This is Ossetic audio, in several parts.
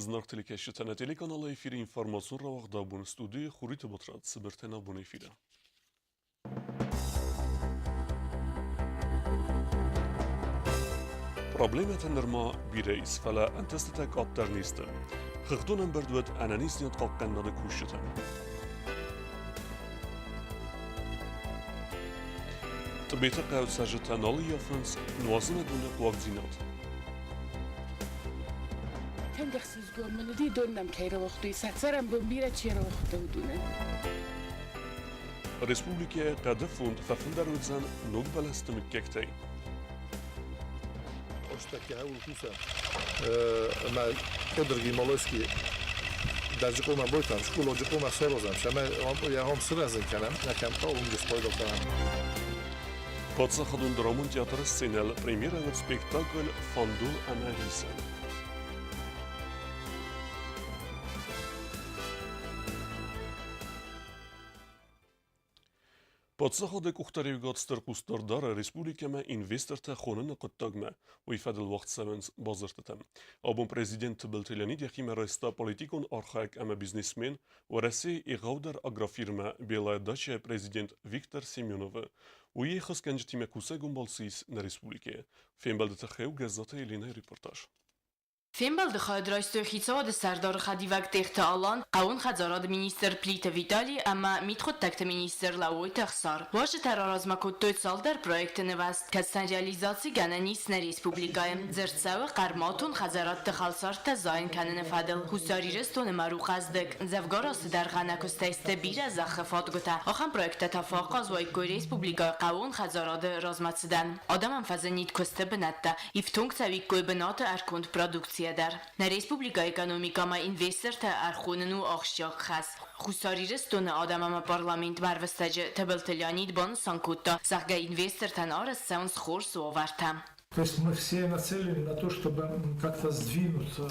Зынаргъ телекӕсджытӕ, нӕ телеканалы эфиры информацион рауагъд абон студийы Хуриты Батрадз цыбыртӕн абон эфиры. Проблемӕтӕ нырма бирӕ ис, фӕлӕ ӕнтыстытӕ къаддӕр не сты. Хыгъдон ӕмбырд уыд ӕнӕниздзинад хъахъхъӕнынады кусджытӕн. Тъбеты хъӕуы цӕрджытӕ нал ӕййафынц нуазыны доны хъуагдзинад. Тынг ӕхсызгон мын уыди, дон нӕм кӕй рауагътой, сӕ цӕрӕнбон бирӕ чи рауагъта, уыдонӕн. Республикӕйы хъӕды фонд фӕфылдӕр уыдзӕн ног бӕлӕсты мыггӕгтӕй. Ӕмӕ Кедрги Малойски Дӕрджыкъомӕ бойтам, скъолоджыкъомӕ сорозӕм, сӕмӕ йӕ сырӕзын кӕнӕм, нӕхӕм хъӕуы уым спойдо кӕнӕм. Паддзахадон драмон театры сценӕйыл премьерӕ уыд спектакль «Фандо ӕмӕ Лиза». Паддзахады къухдариуӕгад стыр хъусдард дары республикӕмӕ инвестортӕ хоныны хъуыддагмӕ. Уый фӕдыл уагъд цӕуынц бадзырдтытӕ. Абон президент Тыбылты Леонид йӕхимӕ райста политикон архайӕг ӕмӕ бизнесмен, Уӕрӕсейы егъаудӕр агрофирмӕ «Белая дача» президент Виктор Семеновы. Уый йӕ хӕсгӕнджытимӕ кусӕгон балцы ис нӕ республикӕйы. Фембӕлды тыххӕй у Гӕззаты Еленӕйы репортаж. Фембӕлды хайад райстой Хицауады сӕрдары хӕдивӕг Тъехты Алан, хъӕууон хӕдзарады министр Плиты Витали ӕмӕ мидхъуыддӕгты министр Лӕууойты Ӕхсар. Уазджытӕ раразмӕ кодтой цалдӕр проекты нывӕзт, кӕцытӕн реализаци гӕнӕн ис нӕ республикӕйы. Дзырд цӕуы хъӕрмӕтон хӕдзарадты халсартӕ зайын кӕныны фӕдыл. Хуссар Ирыстоны мӕр у хъӕздыг. Дзӕвгар азты дӕргъы ӕнӕкуыстӕй сты бирӕ зӕххы фадгуытӕ. Ахӕм проекттӕ та фӕахъаз уаиккой республикӕйы хъӕууон хӕдзарады размӕцыдӕн. Адӕмӕн фӕзынид куысты бынӕттӕ, ифтонг цӕуиккой бынаты ӕрконд продукцийӕ дӕр. Нӕ республикӕйы экономикӕмӕ инвестортӕ ӕрхонын у ахсджиаг хӕс. Хуссар Ирыстоны адӕм ӕмӕ парламент барвӕстӕджы Тыбылты Леонид банысан кодта, зӕгъгӕ, инвестортӕн арӕзт цӕуынц хорз уавӕртӕ. То есть мы все нацелены на то, чтобы как-то сдвинуться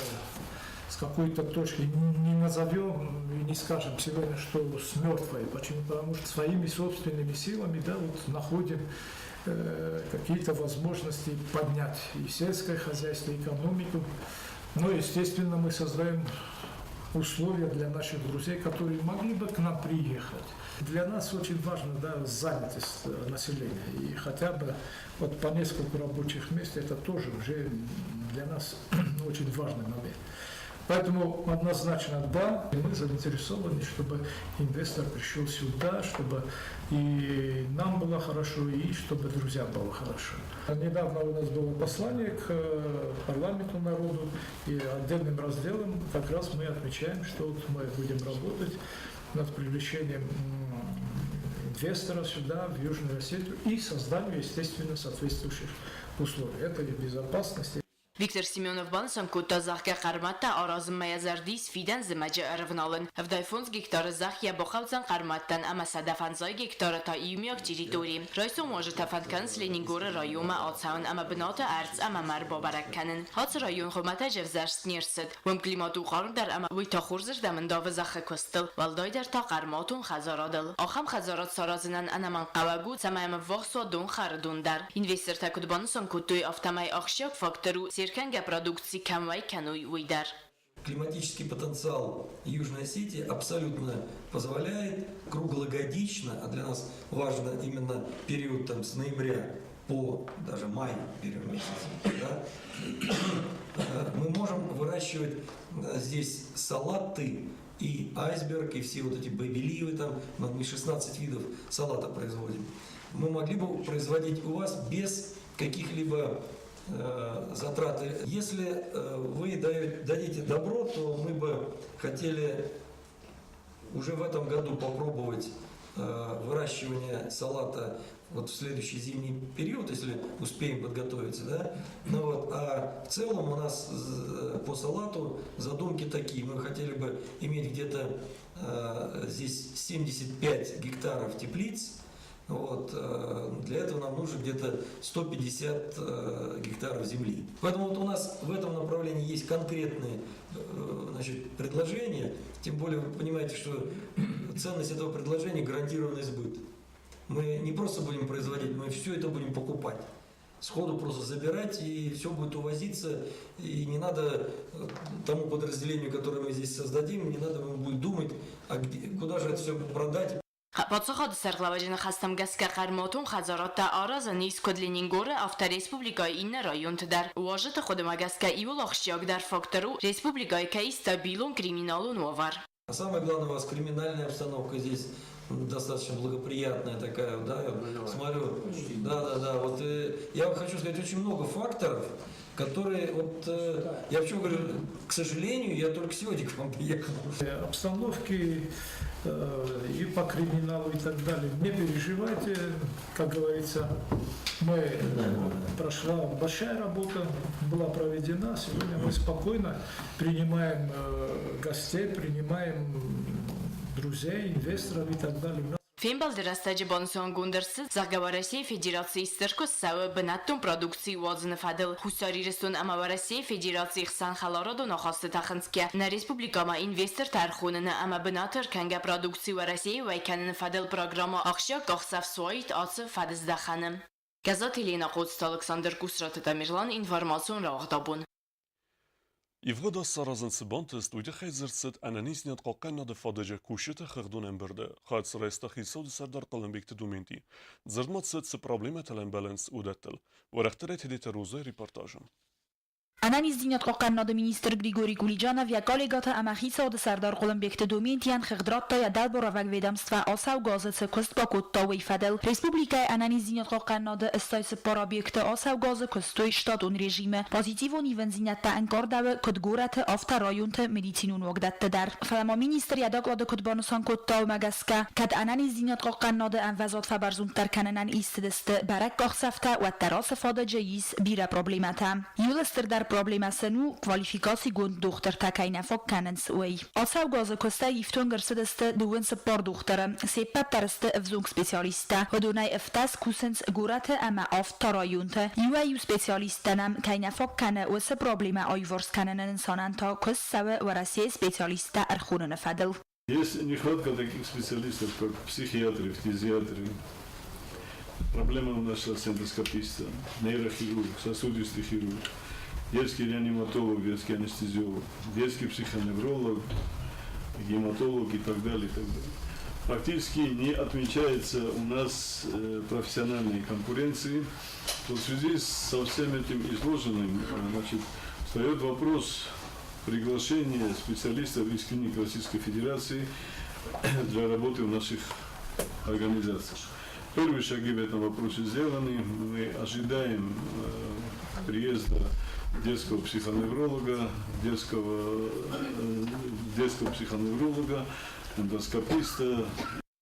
с какой-то точки. Не назовем и не скажем сегодня, что с мертвой. Почему? Потому что своими собственными силами, да, вот находим какие-то возможности поднять и сельское хозяйство, и экономику. Но, естественно, мы создаем условия для наших друзей, которые могли бы к нам приехать. Для нас очень важно, да, занятость населения. И хотя бы вот по несколько рабочих мест, это тоже уже для нас очень важный момент. Поэтому однозначно да, мы заинтересованы, чтобы инвестор пришел сюда, чтобы и нам было хорошо, и чтобы друзьям было хорошо. Недавно у нас было послание к парламенту народу и отдельным разделом как раз мы отмечаем, что вот мы будем работать над привлечением инвестора сюда, в Южную Осетию, и созданию, естественно, соответствующих условий. Это и безопасность. Виктор Семенов банысан кодта, зӕгъгӕ, хъӕрмӕдтӕ аразынмӕ йӕ зӕрды ис фидӕн зымӕджы ӕрывналын. 75 гектары зӕхх йӕ бахъӕудзӕн хъӕрмӕдтӕн ӕмӕ 150 гектары та иумиаг территори. Райсом уазджытӕ фӕнд кӕнынц Ленингоры районмӕ ацӕуын ӕмӕ бынаты ӕрдз ӕмӕ мӕр бабӕрӕг кӕнын. Ацы район хуымӕтӕджы ӕвзӕрст не рцыд. Уым климат у хъармдӕр ӕмӕ уый та хорзырдӕм ӕндавы зӕххы куыстыл, уӕлдайдӕр та хъӕрмӕтон хӕдзарадыл. Ахӕм хӕдзарад саразынӕн ӕнӕмӕнгхъӕуӕг у, цӕмӕй ӕм ӕввахс уа донхӕры дон дӕр. Инвестортӕ куыд банысан кодтой, афтӕмӕй ахсджиаг фактор у, се ркӕнгӕ продукци кӕм уӕй кӕной, уый дӕр. Климатический потенциал Южной Осетии абсолютно позволяет круглогодично, а для нас важно именно период там, с ноября по даже май берем месяц, да, мы можем выращивать здесь салаты и айсберг, и все вот эти бэби там, мы 16 видов салата производим. Мы могли бы производить у вас без каких-либо затрат. Если вы дадите добро, то мы бы хотели уже в этом году попробовать выращивание салата вот в следующий зимний период, если успеем подготовиться, да. Ну вот, а в целом у нас по салату задумки такие. Мы хотели бы иметь где-то здесь 75 гектаров теплиц. Вот, для этого нам нужно где-то 150 гектаров земли. Поэтому вот у нас в этом направлении есть конкретные, значит, предложения. Тем более вы понимаете, что ценность этого предложения – гарантированный сбыт. Мы не просто будем производить, мы все это будем покупать. Сходу просто забирать, и все будет увозиться, и не надо тому подразделению, которое мы здесь создадим, не надо ему будет думать, а где, куда же это все продать. Паддзахады сӕргълӕууӕджы ныхӕстӕм гӕсгӕ хъӕрмуатон хӕдзарадтӕ аразӕн ис куыд Ленингоры, афтӕ республикӕйы иннӕ районты дӕр. Уазджыты хъуыдымӕ гӕсгӕ иууыл ахсджиагдӕр фактор у, республикӕйы кӕй ис стабилон криминалон уавӕр. А самое главное, у вас криминальная обстановка здесь достаточно благоприятная такая, да, я смотрю, да, вот я вам хочу сказать, очень много факторов, которые, вот, я почему говорю, к сожалению, я только сегодня к вам приехал. Обстановки и по криминалу и так далее. Не переживайте, как говорится, мы прошла большая работа, была проведена. Сегодня мы спокойно принимаем гостей, принимаем друзей, инвесторов и так далее. Фембӕлды рӕстӕджы банысангонд ӕрцыд, зӕгъгӕ, Уӕрӕсейы Федерацийы стыр куыст цӕуы бынӕттон продукци уадзыны фӕдыл. Хуссар Ирыстон ӕмӕ Уӕрӕсейы Федерацийы хсӕн хӕларадон ахастытӕ хынцгӕ, нӕ республикӕмӕ инвестортӕ ӕрхоныны ӕмӕ бынаты ӕркӕнгӕ продукци Уӕрӕсейы уӕй кӕныны фӕдыл программӕ ахсджиаг къахдзӕф суаид ацы фӕдыздӕхӕны. Гӕззаты Елена, Хъоцыты Александр, Къусраты Тамерлан, информацион рауагъд абон. Ивгъуыд аз саразын цы бантыст, уый тыххӕй дзырд цыд ӕнӕниздзинад хъахъхъӕнынады фадыджы кусджыты хыгъдон ӕмбырды. Хайад сарӕзта хицауады сӕрдар Хъуылымбегты Доменти. Дзырд ма цыд, цы проблемӕтыл ӕмбӕлынц, уыдӕттыл. Уӕрӕхдӕрӕй Тедеты Розайы репортажы. Ӕнӕниздзинад хъахъхъӕнынады министр Григорий Кулиджанов йӕ коллегӕтӕ ӕмӕ хицауады сӕрдар Хъуылымбегты Доментийӕн хыгъд радта йӕ дӕлбаравӕг ведомствӕ ацӕугӕ азы цы куыст бакодта, уый фӕдыл. Республикӕйы ӕнӕниздзинад хъахъхъӕнынады 64 объекты ацӕугӕ азы куыстой штатон режимы. Позитивон ивындзинӕдтӕ ӕнкъардӕуы куыд горӕты, афтӕ районты медицинон уагдӕтты дӕр. Фӕлӕ ма министр йӕ доклады куыд банысан кодта, уымӕ гӕсгӕ, кӕд ӕнӕниздзинад хъахъхъӕнынады ӕмвӕзад фӕбӕрзонддӕр кӕнынӕн ист цыдысты бӕрӕг къахдзӕфтӕ, уӕддӕр ацы фадыджы ис бирӕ проблемӕтӕ. Иуыл стырдӕр проблемӕ сын у, квалификацигонд дохтыртӕ кӕй нӕ фаг кӕнынц, уый. Ацӕугӕ азы куыстӕй ифтонг ӕрцыдысты 24 дохтыры. Се ппӕт дӕр сты ӕвзонг специалисттӕ. Уыдонӕй 17 кусынц горӕты ӕмӕ авд та районты. Иуӕй-иу специалисттӕ нӕм кӕй нӕ фаг кӕны, уыцы проблемӕ аиуварс кӕныны нысанӕн та куыст цӕуы Уӕрӕсейы специалисттӕ ӕрхоныны фӕдыл. Есть нехватка таких специалистов, как психиатры, фтизиатры. Проблема у нас сейчас эндоскописта, нейрохирург, сосудистый хирург, детский реаниматолог, детский анестезиолог, детский психоневролог, гематолог и так далее, и так далее. Практически не отмечается у нас профессиональной конкуренции. Вот в связи со всем этим изложенным, значит, встает вопрос приглашения специалистов из клиник Российской Федерации для работы в наших организациях. Первые шаги в этом вопросе сделаны. Мы ожидаем приезда детского психоневролога, детского психоневролога, эндоскописта.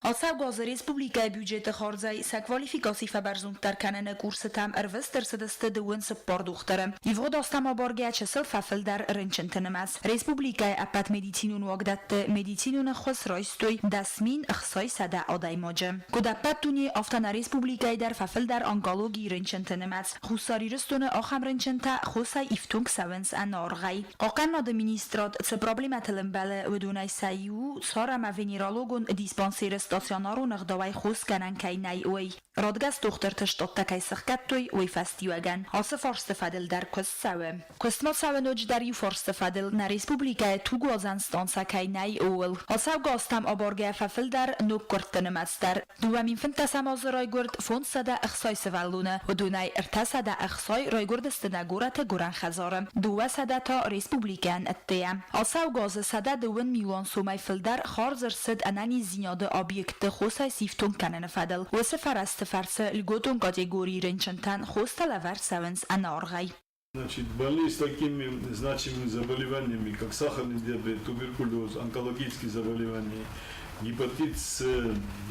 Ацӕугӕ азы республикӕйы бюджеты хардзӕй сӕ квалификаци фӕбӕрзонддӕр кӕныны курсытӕм ӕрвыст ӕрцыдысты 24 дохтыры. Ивгъуыд азтӕм абаргӕ чысыл фӕфылдӕр рынчынты нымӕц. Республикӕйы ӕппӕт медицинон уагдӕтты медицинон ӕххуыс райстой 10 600 адӕймаджы. Куыд ӕппӕт дунейы, афтӕ нӕ республикӕйы дӕр фӕфылдӕр онкологийы рынчынты нымӕц. Хуссар Ирыстоны ахӕм рынчынтӕ хосӕй ифтонг цӕуынц ӕнӕаргъӕй. Хъахъхъӕнынады министрад цы проблемӕтыл ӕмбӕлы, уыдонӕй сӕ иу у, сӕр ӕмӕ венерологон диспансеры стационарон ӕгъдауӕй хосгӕнӕн кӕй нӕй, уый. Радгӕс дохтырты штаттӕ кӕй сыхгӕдтой, уый фӕстиуӕгӕн. Ацы фарсты фӕдыл дӕр куыст цӕуы. Куыст ма цӕуы ноджыдӕр иу фарсты фӕдыл, нӕ республикӕйы тугуадзӕн станцӕ кӕй нӕй, ууыл. Ацӕугӕ азтӕм абаргӕ фӕфылдӕр ноггуырдты нымӕц дӕр. 2015 азы райгуырд 560 сывӕллоны, уыдонӕй 360 райгуырдысты нӕ горӕты гуырӕн хӕдзары, 200 та республикӕйӕн ӕддейӕ. Ацӕугӕ азы 102 милуан сомӕй фылдӕр хардз ӕрцыд ӕнӕниздзинады объектты хосӕй сифтонг кӕныны фӕдыл. Уыцы фӕрӕзты фӕрцы льготон категорийы рынчынтӕн хостӕ лӕвӕрд цӕуынц ӕнӕаргъӕй. Значит, больные с такими значимыми заболеваниями, как сахарный диабет, туберкулез, онкологические заболевания, гепатит С,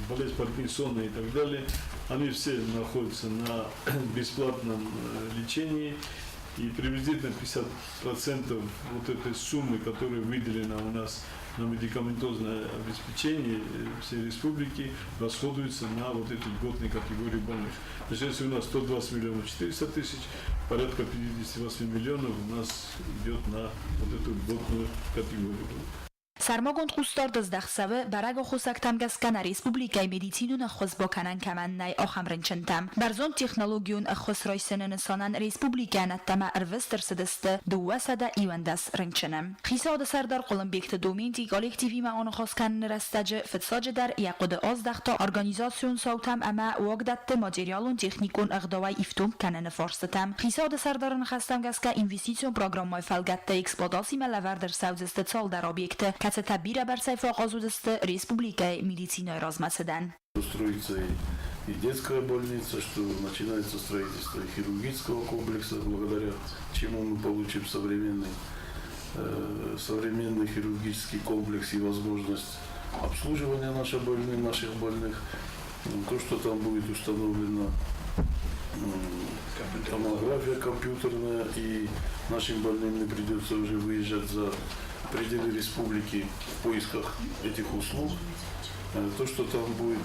болезнь Паркинсона и так далее, они все находятся на бесплатном лечении. И приблизительно 50% вот этой суммы, которая выделена у нас на медикаментозное обеспечение всей республики, расходуется на вот эти льготные категории больных. Значит, если у нас 120 миллионов 400 тысяч, порядка 58 миллионов у нас идет на вот эту льготную категорию. Сӕрмагонд хъусдард здӕхт цӕуы, бӕрӕг аххосӕгтӕм гӕсгӕ нӕ республикӕйы медицинон ӕххуыс бакӕнӕн кӕмӕн нӕй, ахӕм рынчынтӕм. Бӕрзонд технологион ӕххуыс райсыны нысанӕн республикӕйӕн ӕддӕмӕ ӕрвыст ӕрцыдысты 211 рынчыны. Хицауады сӕрдар Хъуылымбегты Доменти коллективимӕ аныхас кӕныны рӕстӕджы фыццаджыдӕр йӕ хъуыды аздӕхта организацион цаутӕм ӕмӕ уагдӕтты материалон-техникон ӕгъдауӕй ифтонг кӕныны фарстытӕм. Хицауады сӕрдары ныхӕстӕм гӕсгӕ инвестицион программӕйы фӕлгӕтты эксплуатацимӕ лӕвӕрд ӕрцӕудзысты цалдӕр объекты, кӕцытӕ бирӕбӕрцӕй фӕахъаз уыдзысты республикӕйы медицинӕйы размӕцыдӕн. Строится и детская больница, что начинается строительство и хирургического комплекса, благодаря чему мы получим современный хирургический комплекс и возможность обслуживания наших больных. То, что там будет установлена томография компьютерная, и нашим больным не придется уже выезжать за пределы республики в поисках этих услуг. То, что там будет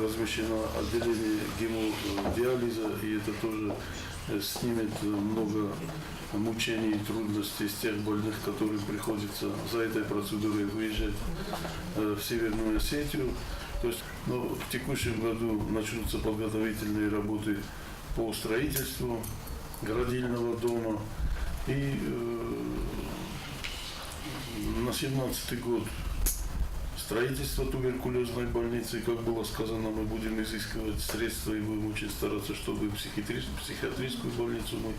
размещено отделение гемодиализа, и это тоже снимет много мучений и трудностей с тех больных, которым приходится за этой процедурой выезжать в Северную Осетию. То есть, ну, в текущем году начнутся подготовительные работы по строительству родильного дома. И на 2017 год строительство туберкулезной больницы, как было сказано, мы будем изыскивать средства и будем очень стараться, чтобы психиатрическую больницу мы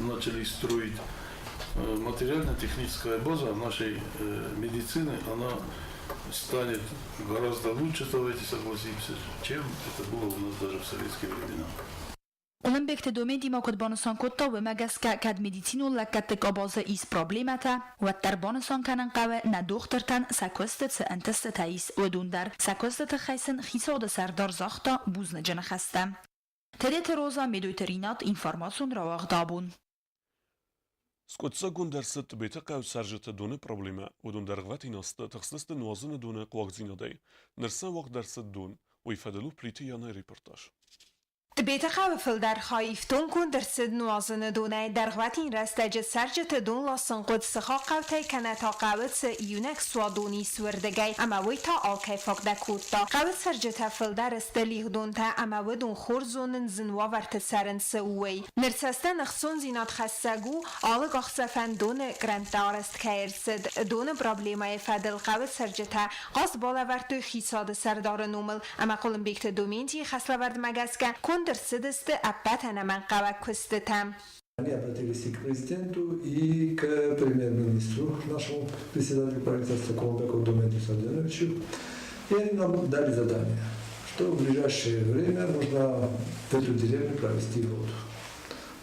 начали строить. Материально-техническая база нашей медицины, она станет гораздо лучше, давайте согласимся, чем это было у нас даже в советские времена. Хъуылымбегты Доменти ма куыд банысан кодта, уымӕ гӕсгӕ кӕд медицинон лӕггӕдты къабазы ис проблемӕтӕ, уӕддӕр банысан кӕнын хъӕуы, нӕ дохтыртӕн сӕ куысты цы ӕнтыстытӕ ис, уыдон дӕр. Сӕ куысты тыххӕй сын хицауады сӕрдар загъта бузныджы ныхӕстӕ. Тедеты Роза, Медойты Ринат, информацион рауагъд Абон. Скъуыддзаггонд ӕрцыд Тъбеты хъӕуы цӕрджыты доны проблемӕ. Уыдон дӕргъвӕтин азты тыхстысты нуазыны доны хъуагдзинадӕй. Ныр сӕ уагъд ӕрцыд дон. Уый фӕдыл у Плиты Янайы репортаж. Тъбеты хъӕуы фылдӕр хай ифтонггонд ӕрцыд нуазыны донӕй. Дӕргъвӕтин рӕстӕджы цӕрджыты дон ласын хъуыд сыхаг хъӕутӕй кӕнӕ та хъӕуы цы иунӕг суадон ис, уырдыгӕй, ӕмӕ уый та алкӕй фаг нӕ кодта. Хъӕуы цӕрджытӕ фылдӕр сты лигъдонтӕ ӕмӕ уыдон хорз зонынц, зын уавӕрты цӕрын цы у, уый. Ныр цӕстӕн ӕхцондзинад хӕссӕг у, алы къахдзӕфӕн доны кърӕнттӕ арӕзт кӕй ӕрцыд. Доны проблемӕйы фӕдыл хъӕуы цӕрджытӕ хъаст балӕвӕрдтой хицауады сӕрдары номыл ӕмӕ Хъуылымбегты Доментийы хӕслӕвӕрдмӕ гӕсгӕ конд ӕрцыдысты ӕппӕт ӕнӕмӕнгхъӕуӕг куыстытӕ. Они обратились и к президенту, и к премьер-министру, нашему председателю правительства Кулумбекову Доментию Сарденовичу. И они нам дали задание, что в ближайшее время нужно в эту деревню провести воду.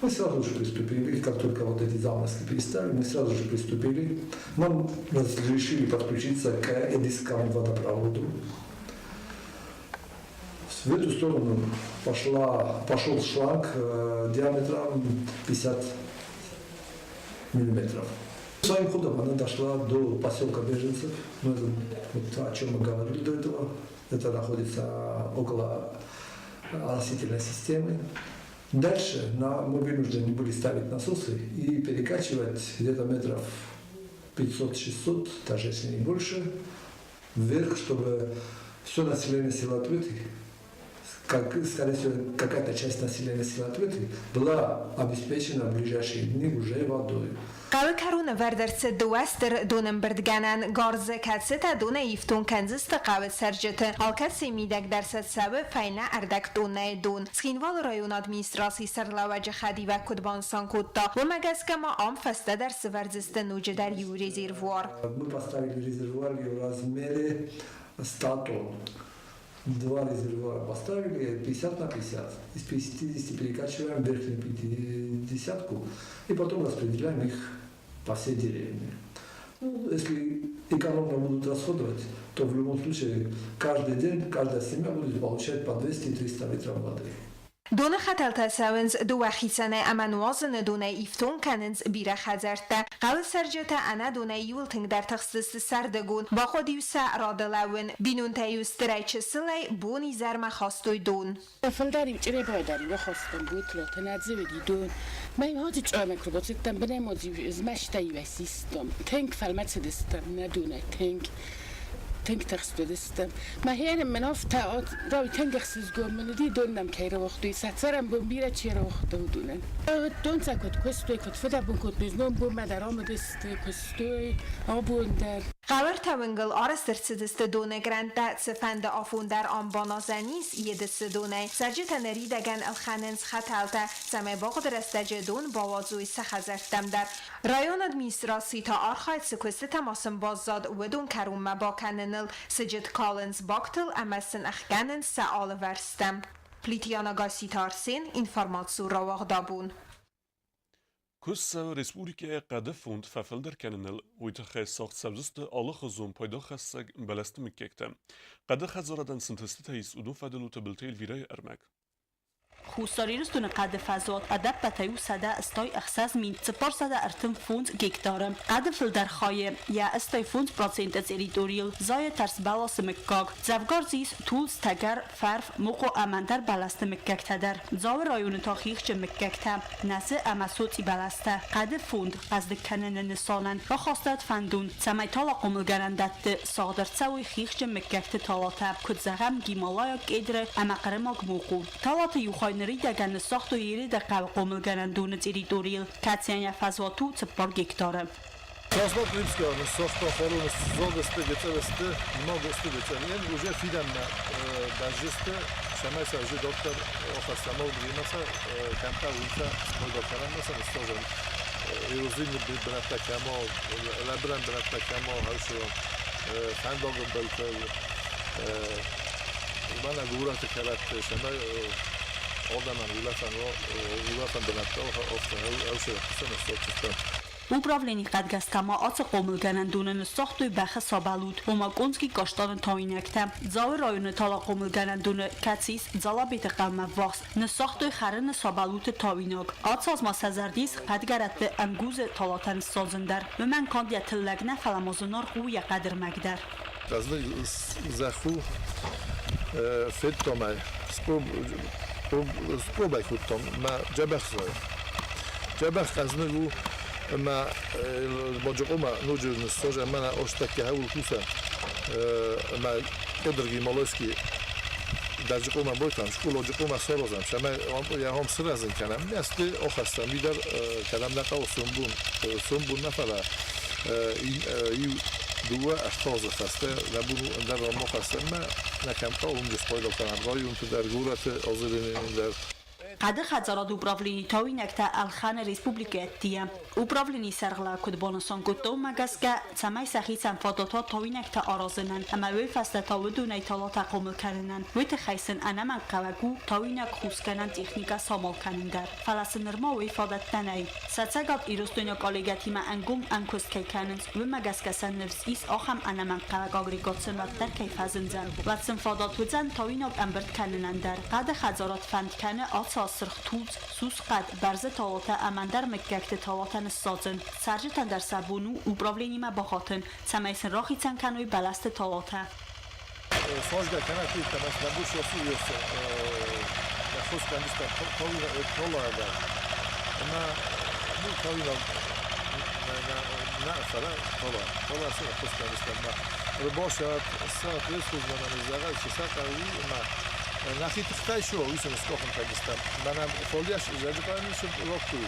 Мы сразу же приступили, как только вот эти заморозки перестали, мы сразу же приступили. Нам разрешили подключиться к Эдисскому водопроводу. В эту сторону пошел шланг диаметром 50 миллиметров. Своим ходом она дошла до поселка беженцев, ну, это вот о чем мы говорили до этого. Это находится около оросительной системы. Дальше мы вынуждены были ставить насосы и перекачивать где-то метров 500-600, даже если не больше, вверх, чтобы все население села Тбеты, как, скорее всего, какая-то часть населения села Тбеты была обеспечена в ближайшие дни уже водой. Хъӕуы кӕрон ӕвӕрд ӕрцыд дыууӕ стыр донӕмбырдгӕнӕн гарзы, кӕцытӕ донӕй ифтонг кӕндзысты хъӕуы цӕрджыты. Алкӕцыйы мидӕг дӕр сӕ цӕуы фӕйнӕ ӕрдӕг тоннӕйы дон. Цхинвалы районы администрацийы сӕргълӕууӕджы хӕдивӕг куыд банысан кодта, уымӕ гӕсгӕ ма ам фӕстӕдӕр сывӕрдзысты ноджыдӕр иу резервуар. Мы поставили резервуар в размере 100 тонн. Два резервуара поставили, 50 на 50. Из 50 перекачиваем верхнюю 50-ку и потом распределяем их по всей деревне. Ну, если экономно будут расходовать, то в любом случае каждый день, каждая семья будет получать по 200-300 литров воды. Доны хӕтӕлтӕ цӕуынц дыууӕ хицӕнӕй ӕмӕ нуазыны донӕй ифтонг кӕнынц бирӕ хӕдзӕрттӕ. Хъӕуы цӕрджытӕ ӕнӕ донӕй иуыл тынгдӕр тыхстысты сӕрдыгон, бахъуыд-иу сӕ рады лӕууын. Бинонтӕ-иу стырӕй-чысылӕй бон-изӕрмӕ хастой дон. Фылдӕр-иу чъребайы дӕр-иу ахастам бутлотӕ, нӕ дзы уыди дон. Мӕ ноджы чъамӕ куы рбацыдтӕн, бынӕмодз-иу змӕстӕй-иу ӕй систам. Тынг фӕлмӕцыдыстӕм нӕ донӕй, тынг. Тынг тыхст уыдыстӕм. Мӕхиӕн мын афтӕ тынг ӕхсызгон мын уыди, дон нӕм кӕй рауагътой, сӕ цӕрӕнбон бирӕ чи рауагъта, уыдонӕн. Дон сӕ куыд куыстой, куыд фыдӕбон кодтой, знон бонмӕ дӕр ам уыдысты, куыстой, абон дӕр. Хъӕуы уынгыл арӕзт ӕрцыдысты доны гранттӕ, цыфӕнды афон дӕр ам баназӕн ис Едысы донӕй. Цӕрджытӕ ныридӕгӕн ӕлхӕнынц хӕтӕлтӕ, цӕмӕй бахъуыды рӕстӕджы дон бауадзой сӕ хӕдзӕрттӕм дӕр. Районы администрацийы та архайд цы куыстытӕ ма сын баззад, уыдон кӕронмӕ бакӕныныл. Сыджыт калынц бактыл ӕмӕ сын ӕхгӕнынц сӕ алывӕрстӕ. Плиты Яна, Гасситы Арсен, информацион рауагъд Абон. Куыст цӕуы республикӕйы хъӕды фонд фӕфылдӕр кӕныныл, уый тыххӕй сагъд цӕудзысты алыхуызон пайдахӕссӕг бӕлӕсты мыггӕгтӕ. Хъӕды хӕдзарадӕн цы ӕнтыстытӕ ис, уыдон фӕдыл у Тыбылты Эльвирӕйы ӕрмӕг. Хуссар Ирыстоны хъӕды фӕзуат ӕдӕппӕтӕй у 186 435 гектары. Хъӕды фылдӕр хайы, йӕ 85% территорийыл, зайы тӕрсбӕласы мыггаг. Дзӕвгар дзы ис тулдз, тӕгӕр, фӕрв, мукъу ӕмӕ ӕндӕр бӕлӕсты мыггӕгтӕ дӕр. Дзауы районы та хихджын мыггӕгтӕ, нӕзы ӕмӕ соцъи бӕлӕстӕ. Хъӕды фонд хъӕздыг кӕныны нысанӕн рахастад фӕндон, цӕмӕй талахъомылгӕнӕндӕтты сагъд ӕрцӕуой хихджын мыггӕгты талатӕ, куыд зӕгъӕм, гималайаг кедры ӕмӕ хъырымаг мукъу. Талаты иу хай ныридӕгӕн ныссагътой Ереды хъӕуы хъомылгӕнӕндоны территорийыл, кӕцыйӕн йӕ фӕзуат у 4 гектары. Красноклимская ныссагъта фароны зондысты, гецелысты, ногысты гецелен, уже фидӕнмӕ бӕззысты, цӕмӕй сӕ уже доктор охӕстӕмӕ уыдимӕ кӕмтӕ уыйта спойда кӕнӕмӕ сӕ ныссозӕн эрозийны бынӕттӕ кӕмо, лӕбырӕн бынӕттӕ кӕмо, хӕрсырон фӕндагы былтыл, мӕнӕ горӕты кӕрӕтты, цӕмӕй адӕмӕн улӕфӕн бынӕттӕ ӕвсӕрӕтты ныссодзыстӕм. Управленийы хъӕдгӕстӕ ма ацы хъомылгӕнӕндоны ныссагътой бӕхы сабӕлут, ома конский каштаны тауинӕгтӕ. Дзауы районы талахъомылгӕнӕндоны, кӕцы ис Дзалабеты хъӕумӕ ввахс, ныссагътой хӕрыны сабӕлуты тауинаг. Ацы аз ма сӕ зӕрды ис хъӕдгӕрӕтты ӕнгузы талатӕ ныссадзын дӕр. Уымӕн канд йӕ тыллӕг нӕ, фӕлӕ ма зынаргъ у йӕ хъӕдырмӕг дӕр. Хъӕздыг зӕхх у, федтам ӕй, спробӕй кодтам, мӕ дзӕбӕх зайы. Дзӕбӕх хъӕздыг у ӕмӕ Баджыкъомӕ ноджы ныссазӕм, мӕнӕ астӕккӕ хӕуыл кусӕм, ӕмӕ Петр Гималайский Даджыкъомӕ бойтам, скъоладжыкъомӕ саразӕм, цӕмӕй йӕ ам сырӕзын кӕнӕм. Мӕсты ахӕссӕм, уый дӕр кӕнӕм нӕ хъӕуы сомбон, сомбон нӕ, фӕлӕ иу дыууӕ ӕртӕ фӕстӕ нӕ бон у ӕндӕр ранмӕ хӕссӕм, нӕ кӕм хъӕуы, уым спайда кӕнӕм районты дӕр, горӕты озеленение дӕр. Хъӕды хӕдзарады управленийы тауинӕгтӕ ӕлхӕны республикӕйы ӕддейӕ. Управленийы сӕргълӕууӕг куыд банысан кодта, уымӕ гӕсгӕ, цӕмӕй сӕхицӕн фадат уа тауинӕгтӕ аразынӕн ӕмӕ уый фӕстӕ та уыдонӕй талатӕ хъомыл кӕнынӕн, уый тыххӕй сын ӕнӕмӕнгхъӕуӕг у тауинаг хусгӕнӕн техникӕ самал кӕнын дӕр. Фӕлӕ сын нырма уый фадӕттӕ нӕй. Сӕ Цӕгат Ирыстойнаг коллегӕтимӕ ӕнгом ӕмкуыст кӕй кӕнынц, уымӕ гӕсгӕ сӕ ныфс ис, ахӕм ӕнӕмӕнгхъӕуӕг агрегат сын уӕддӕр кӕй фӕзындзӕн. Уӕд сын фадат уыдзӕн тауинаг ӕмбырд кӕнынӕн дӕр. Хъӕды хӕдзарад фӕнд кӕны ацы аз сырх тулдз, сусхъӕд, бӕрзы талатӕ ӕмӕ ӕндӕр мыггӕгты талатӕ ныссадзын. Цӕрджытӕн дӕр сӕ бон у управленимӕ бахатын, цӕмӕй сын рахицӕн кӕной бӕлӕсты талатӕ. Сазгӕ кӕнӕ куйттӕм ӕз нӕ бус оси хускӕндыстӕм толайдӕр. Ӕмӕ ну тауинаг нӕ, фӕлӕ тола. Тола сы хускӕндыстӕм. Рыбошат, сат, республикӕ зӕгъӕд, сӕ хъӕуи ӕмӕ нӕхи тыхтӕй шо, уый сын скохын кӕндыстӕм. Мӕнӕ фолиаш зӕджыкъайны рокку.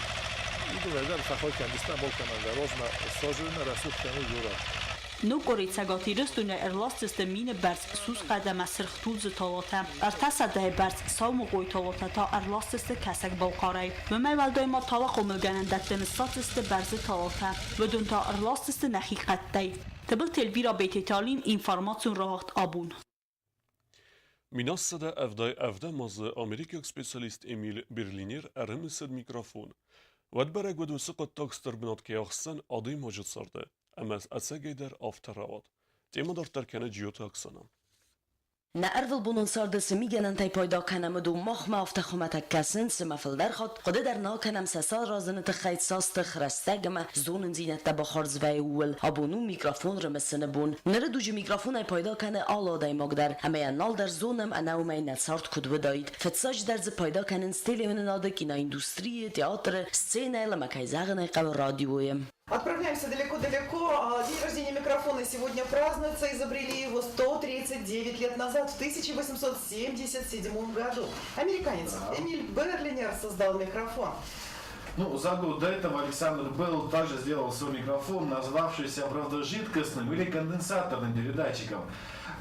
Уыдонӕй дӕр фӕхой кӕндыстӕм алкӕмӕн дӕр. Розмӕ сажы рӕсугъд кӕны горӕт. Ног къуыри Цӕгат Ирыстонӕй ӕрласдзысты 1000 бӕрц сусхъӕд ӕмӕ сырх тулдзы талатӕ. 300-йы бӕрц сау мукъуйы талатӕ та ӕрласдзысты Кӕсӕг-Балхъарӕй. Уымӕй уӕлдай ма талахъомылгӕнӕндӕтты ныссадздзысты бӕрзы талатӕ. Уыдон та ӕрласдзысты нӕхи хъӕдтӕй. Тыбылты Эльвира, Бететы Алим, информацион рауагъд Абон. 1177 азы америкаг специалист Эмиль Берлинер ӕрымысыд микрофон. Уӕд бӕрӕг уыд, уыцы хъуыддаг стыр бынат кӕй ахсдзӕн адӕймаджы царды, ӕмӕ ӕцӕгӕйдӕр афтӕ рауад. Темӕ дарддӕр кӕны Джиоты Оксана. Нӕ ӕрвылбонон царды цы мигӕнӕнтӕй пайда кӕнӕм, уыдон махмӕ афтӕ хуымӕтӕг кӕсынц, ӕмӕ фылдӕр хатт хъуыды дӕр нал кӕнӕм сӕ саразыны тыххӕй цас тых, рӕстӕг ӕмӕ зонындзинӕдтӕ бахардз вӕййы, ууыл. Абон у микрофон рымысыны бон. Ныры дуджы микрофонӕй пайда кӕны алы адӕймаг дӕр, ӕмӕ йӕ нал дӕр зонӕм, ӕнӕ уымӕй нӕ цард куыд уыдаид. Фыццаджыдӕр дзы пайда кӕнынц телеуынынады, киноиндустрийы, театры, сценӕйыл ӕмӕ, кӕй зӕгъын ӕй хъӕуы, радиойы. Отправляемся далеко-далеко. День рождения микрофона сегодня празднуется. Изобрели его 139 лет назад, в 1877 году. Американец Эмиль Берлинер создал микрофон. Ну, за год до этого Александр Белл также сделал свой микрофон, назвавшийся, правда, жидкостным или конденсаторным передатчиком.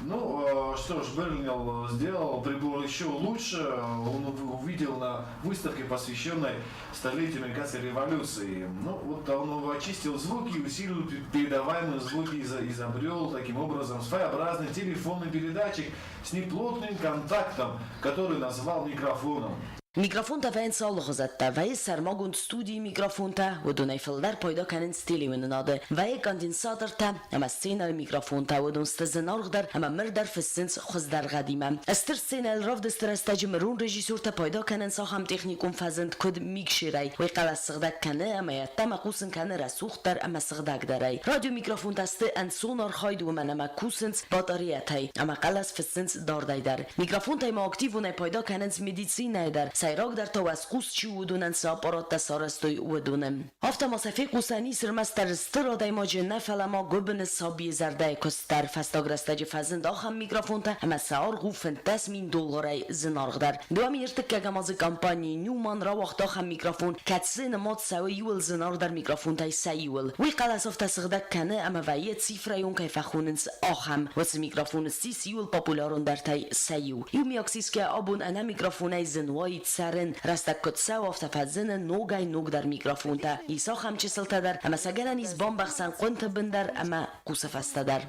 Ну, что ж, Берлинер сделал прибор еще лучше. Он увидел на выставке, посвященной столетию американской революции. Ну, вот он очистил звуки, усилил передаваемые звуки, изобрел таким образом своеобразный телефонный передатчик с неплотным контактом, который назвал микрофоном. Микрофонтӕ вӕййынц алыхуызӕттӕ. Вӕййы сӕрмагонд студийы микрофонтӕ, уыдонӕй фылдӕр пайда кӕнынц телеуынынады. Вӕййы конденсатортӕ ӕмӕ сценӕйы микрофонтӕ, уыдон сты зынаргъдӕр ӕмӕ мырдӕр фыссынц хуыздӕр гъӕдимӕ. Стыр сценӕйыл равдысты рӕстӕджы мырон режиссертӕ пайда кӕнынц ахӕм техникон фӕзынд, куыд микшерӕй. Уый хъӕлӕс сыгъдӕг кӕны ӕмӕ йӕ ӕддӕмӕ хъусын кӕны рӕсугъддӕр ӕмӕ сыгъдӕгдӕрӕй. Радиомикрофонтӕ сты ӕнцон архайд, уымӕн ӕмӕ кусынц батареятӕй ӕмӕ хъӕлӕс фыссынц дардӕй дӕр. Микрофонтӕй ма активонӕй пайда кӕнынц медицинӕйы дӕр, сӕйрагдӕр та уӕзхъус чи у, уыдонӕн цы аппараттӕ сарӕзтой, уыдоны. Афтӕ ма сӕ фехъусӕн ис ӕрмӕстдӕр стыр адӕймаджы нӕ, фӕлӕ ма гуыбыны сабийы зӕрдӕйы куыст дӕр. Фӕстаг рӕстӕджы фӕзынд ахӕм микрофонтӕ, ӕмӕ сӕ аргъ у 15 000 долларӕй зынаргъдӕр. 2003 азы компани Ньюман рауагъта ахӕм микрофон, кӕцы нымад цӕуы иууыл зынаргъдӕр микрофонтӕй сӕ иуыл. Уый хъӕлӕс афтӕ сыгъдӕг кӕны, ӕмӕ вӕййы цифрӕйон кӕй фӕхонынц, ахӕм. Уыцы микрофон ссис иууыл популярондӕртӕй сӕ иу. Иумиаг сисгӕ абон ӕнӕ микрофонӕй зын уаид цӕрын. Рӕстӕг куыд цӕуы, афтӕ фӕзыны ногӕй-ногдӕр микрофонтӕ. Ис ахӕм чысылтӕ дӕр, ӕмӕ сӕ гӕнӕн ис бамбӕхсӕн хъуынты бын дӕр ӕмӕ хъусы фӕстӕ дӕр.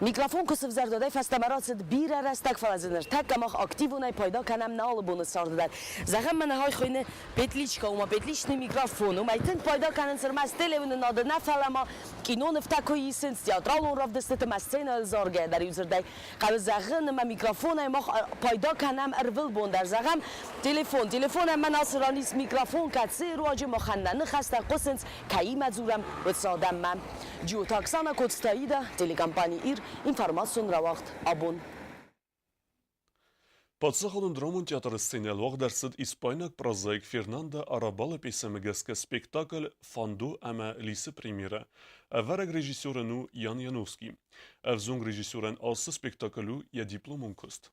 Микрофон куы сывзӕрд, уӕдӕй фӕстӕмӕ рацыд бирӕ рӕстӕг, фӕлӕ дзы ныртӕккӕ мах активонӕй пайда кӕнӕм нӕ алы боны царды дӕр. Зӕгъӕм, мӕнӕ хай хуыйны петличка, ома петличный микрофон. Уымӕй тынг пайда кӕнынц ӕрмӕст телеуынынады нӕ, фӕлӕ ма кинонывтӕ куы исынц, театралон равдыстыты ӕмӕ сценӕйыл заргӕйӕ дӕр иудзырдӕй хъӕуы зӕгъын, ӕмӕ микрофонӕй мах пайда кӕнӕм ӕрвылбон дӕр. Зӕгъӕм, телефон. Телефон ӕмӕ ацы ран ис микрофон, кӕцыйы руаджы махӕн нӕ ныхӕстӕ хъуысынц, кӕимӕ дзурӕм, уыцы адӕммӕ. Джиоты Оксана Коцтаида, телекомпани «Ир», информацион рауагъд «Абон». Паддзахадон драмон театры сценӕйыл уагъд ӕрцыд испайнаг прозаик Фернандо Арабалы пьесӕмӕ гӕсгӕ спектакль «Фандо ӕмӕ Лисы» премьерӕ. Ӕвӕрӕг режиссерӕн у Ян Яновский. Ӕвзонг режиссерӕн ацы спектакль у йӕ дипломон куыст.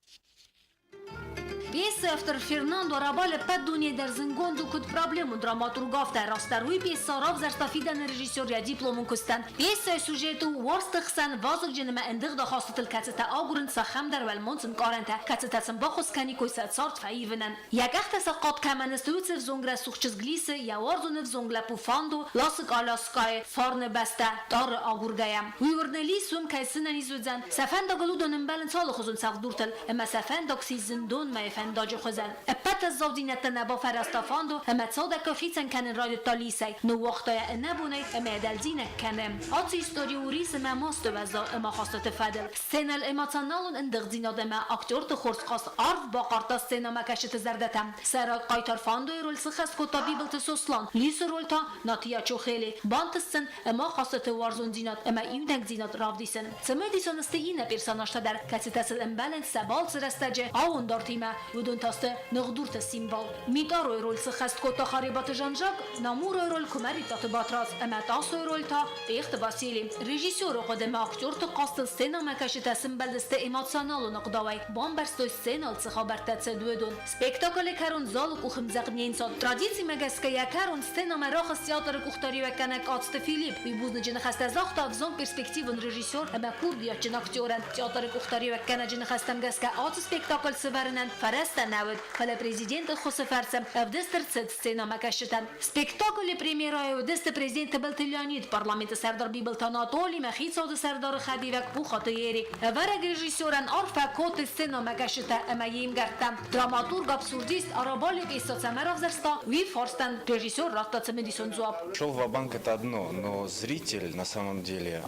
Пьесӕйы автор Фернандо Арабаль ӕппӕт дунейы дӕр зындгонд у куыд проблемон драматург, афтӕ. Растдӕр уый пьесӕ равзӕрста фидӕны режиссер йӕ дипломон куыстӕн. Пьесӕйы сюжет у уарзты хсӕн вазыгджын ӕмӕ ӕндыгъд ахастытыл, кӕцытӕ агурынц цахӕмдӕр уӕлмонц ӕнкъарӕнтӕ, кӕцытӕ сын баххуыс кӕниккой сӕ цард фӕивынӕн. Йӕ къӕхтӕ сахъат кӕмӕн сты, уыцы ӕвзонг рӕсугъд чызг Лисы, йӕ уарзон ӕвзонг лӕппу Фандо ласы къаласкъайы фарны бӕстӕ Тъары агургӕйӕ. Уый уырны Лис уым кӕй сынӕниз уыдзӕн, сӕ фӕндагыл уыдон ӕмбӕлынц алыхуызон цӕлхдуртыл, ӕмӕ сӕ фӕндаг сси зындонмӕ фӕндаджы хуызӕн. Ӕппӕт уӕззаудзинӕдтӕ нӕ бафӕрӕзта Фандо ӕмӕ цадӕггай хицӕн кӕнын райдыдта Лисӕй, ныууагъта йӕ ӕнӕбонӕй ӕмӕ йӕ дӕлдзинӕг кӕны. Ацы истори у рис ӕмӕ масты уӕззау ӕмахастыты фӕдыл. Сценӕйыл эмоционалон ӕндыгъддзинад ӕмӕ актерты хорз хъазт арф бахъардта сценӕмӕкӕсджыты зӕрдӕтӕм. Сӕйраг хъайтар Фандойы роль сыххӕст кодта Бибылты Сослан, Лисы роль та Натия Чохели. Бантыст сын ӕмахастыты уарзондзинад ӕмӕ иунӕгдзинад равдисын. Цымыдисон сты иннӕ персонажтӕ дӕр, кӕцытӕ сыл ӕмбӕлынц сӕ балцы рӕстӕджы ауындартимӕ, уыдон та сты ныхдурты символ. Митъаройы роль сыххӕст кодта Харебаты Жан-Жак, Намуройы роль Куымӕридтаты Батрадз ӕмӕ Тасойы роль та Тъехты Васили. Режиссеры хъуыдымӕ актерты хъазтыл сценӕмӕкӕсджытӕ сымбӕлдысты эмоционалон ӕгъдауӕй, бамбӕрстой сценӕйыл цы хабӕрттӕ цыд, уыдон. Спектаклы кӕрон залы къухӕмдзӕгъд не нцад. Традицимӕ гӕсгӕ йӕ кӕрон сценӕмӕ рахызт театры къухдариуӕггӕнӕг Къадзты Филипп. Уый бузныджы ныхӕстӕ загъта ӕвзонг перспективон режиссер ӕмӕ курдиатджын актерӕн. Театры къухдариуӕггӕнӕджы ныхӕстӕм гӕсгӕ ацы спектакль сӕвӕрынӕн фӕрӕз Фӕрӕзтӕ нӕ уыд, фӕлӕ президенты ӕххуысы фӕрцы ӕвдыст ӕрцыд сценӕмӕкӕсджытӕн. Спектаклы премьерӕйы уыдысты президент Тыбылты Леонид, парламенты сӕрдар Бибылты Анатоли ӕмӕ хицауады сӕрдары хӕдивӕг Пухаты Эрик. Ӕвӕрӕг режиссерӕн арфӕ кодтой сценӕмӕкӕсджытӕ ӕмӕ йе мгӕрттӕ. Драматург-абсурдист Арабали пьесӕ цӕмӕ равзӕрста, уый фарстӕн режиссер радта цымыдисон дзуапп. Шел ва-банк это одно, но зритель на самом деле,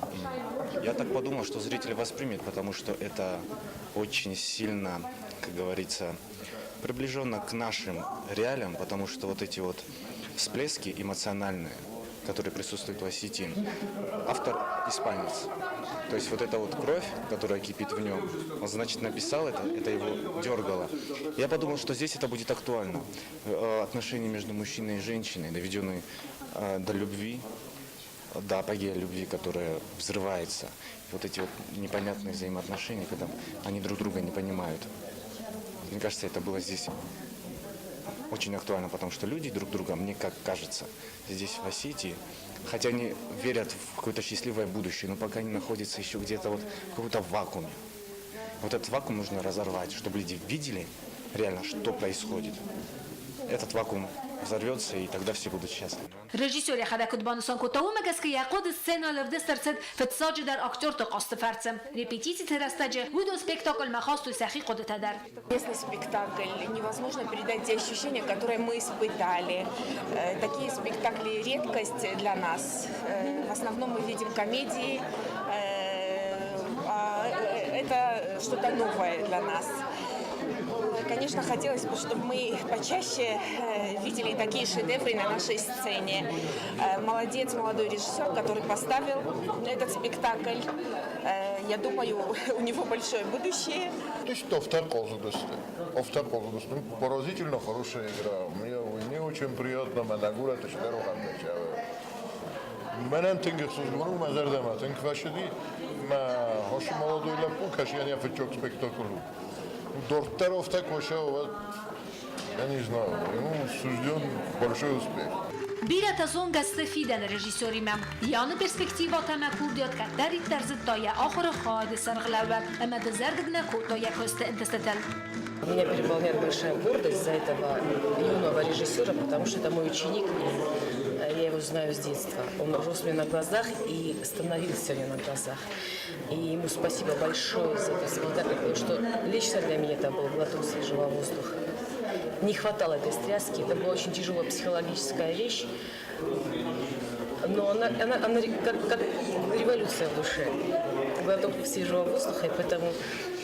я так подумал, что зритель воспримет, потому что это очень сильно, как говорится, приближенно к нашим реалиям, потому что вот эти вот всплески эмоциональные, которые присутствуют в Осетии, автор испанец. То есть вот эта вот кровь, которая кипит в нем, он, значит, написал это его дергало. Я подумал, что здесь это будет актуально. Отношения между мужчиной и женщиной, доведенные до любви, до апогея любви, которая взрывается. Вот эти вот непонятные взаимоотношения, когда они друг друга не понимают. Мне кажется, это было здесь очень актуально, потому что люди друг друга, мне как кажется, здесь в Осетии, хотя они верят в какое-то счастливое будущее, но пока они находятся еще где-то вот в каком-то вакууме. Вот этот вакуум нужно разорвать, чтобы люди видели реально, что происходит. Этот вакуум взорвется, и тогда все будут счастливы. Режиссер йӕхӕдӕг куыд банысан кодта, уымӕ гӕсгӕ йӕ хъуыды сценӕйыл ӕвдыст ӕрцыд фыццаджыдӕр актерты хъазты фӕрцы. Репетициты рӕстӕджы уыдон спектакльмӕ хастой сӕхи хъуыдытӕ дӕр. Если спектакль невозможно передать те ощущения, которые мы испытали. Такие спектакли редкость для нас. В основном мы видим комедии, а это что-то новое для нас. Конечно, хотелось бы, чтобы мы почаще видели такие шедевры на нашей сцене. Молодец молодой режиссер, который поставил этот спектакль. Я думаю, у него большое будущее. Поразительно хорошая игра. Мне очень приятно, მანამ თინგ ხსუზგუნუ მაზარდამა თინგ ვაშდი მა ჰოშ молодой лапу кашьяня фычок спектаклю. Дортеров так вообще, я не знаю, ему сужден большой успех. Бирӕтӕ зонгӕ сты фидӕны режиссеримӕ. Яны перспективӕтӕ ӕмӕ курдиат кӕддӕриддӕр зыдта йӕ ахуыры хайады сӕргълӕууӕг ӕмӕ дызӕрдыг нӕ кодта йӕ куысты ӕнтыстытыл. Меня переполняет большая гордость за этого юного режиссера, потому что это мой ученик, и я его знаю с детства. Он рос мне на глазах и становился мне на глазах. И ему спасибо большое за этот спектакль, потому что лично для меня это был глоток свежего воздуха. Не хватало этой встряски, это была очень тяжелая психологическая вещь, но она как революция в душе, глоток свежего воздуха, и поэтому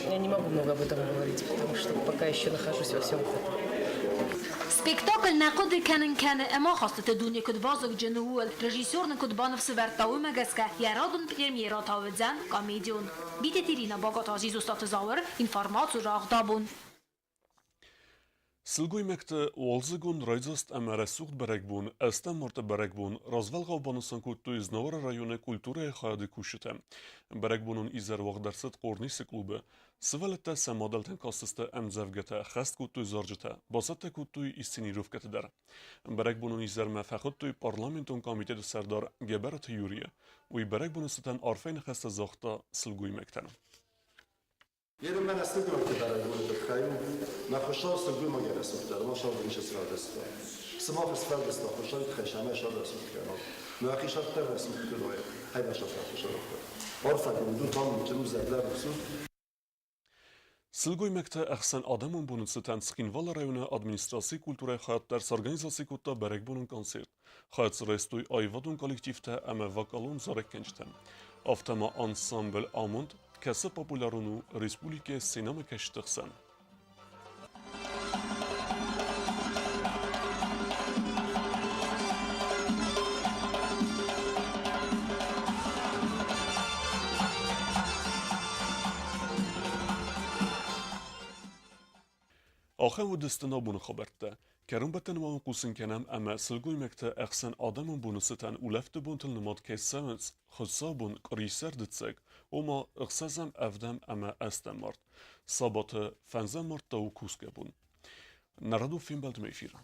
я не могу много об этом говорить, потому что пока еще нахожусь во всем этом. Спектакль нӕ хъуыды кӕнын кӕны ӕмӕ ахастыты дуне куыд вазыгджын у, ууыл. Режиссер нын куыд баныфсӕвӕрдта, уымӕ гӕсгӕ йӕ радон премьерӕ та уыдзӕн комедион. Битеты Иринӕ, Багаты Азиз, Остъаты Зауыр, Информаци рагъдабон. Сылгоймӕгты уалдзыгон райдзаст ӕмӕ рӕсугъд бӕрӕгбон, ӕстӕм марты бӕрӕгбон развӕлгъау банысан кодтой Знауыры районы культурӕйы хайады кусджытӕ. Бӕрӕгбонон изӕр уагъд ӕрцыд Хъорнисы клубы. Сывӕллӕттӕ сӕ мадӕлтӕн кастысты ӕмдзӕвгӕтӕ, хӕст кодтой зарджытӕ, бацӕттӕ кодтой инсценировкӕтӕ дӕр. Бӕрӕгбонон изӕрмӕ фӕхуыдтой парламентон комитеты сӕрдар Гӕбӕраты Юрийы. Уый бӕрӕгбоны цытӕн арфӕйы ныхӕстӕ загъта сылгоймӕгтӕн. Ерын сылгоймӕгты бӕрӕгбоны тыххӕй у, мӕ Хуыцау сылгоймагӕй рӕсугъддӕр, ма сауджын сфӕлдыста. Сымах сфӕлдыста Хуыцауы тыххӕй сӕмӕй сӕр рӕсугъд кӕнат. Мӕхи сӕрддӕр рӕсугъд кӕной, хаймӕ сӕрддӕр сӕрддӕр. Арфӕгонд ут, амондджын у, зӕрдӕрухс ут. Сылгоймӕгты ӕхсӕн адӕмон боны цытӕн Цхинвалы районы администрацийы культурӕйы хайад дӕр сорганизаци кодта бӕрӕгбонон концерт. Хайад дзы райстой аивадон коллективтӕ ӕмӕ вокалон зарӕггӕнджытӕ. Афтӕ ма ансамбль «Амонд», кӕцы популярон у республикӕйы сценӕмӕкӕсджыты хсӕн. Ахӕм уыдысты нӕ боны хабӕрттӕ. Кӕронбӕттӕны ма уын хъусын кӕнӕм ӕмӕ сылгоймӕгты ӕхсӕн адӕмон боны цытӕн улӕфты бонтыл нымад кӕй цӕуынц хуыцаубон, къуырисӕр дыццӕг, ома ӕхсӕзӕм, ӕвдӕм ӕмӕ ӕстӕм март. Сабаты фӕндзӕм март та у кусгӕ бон. Нӕ радон фембӕлдмӕ эфиры.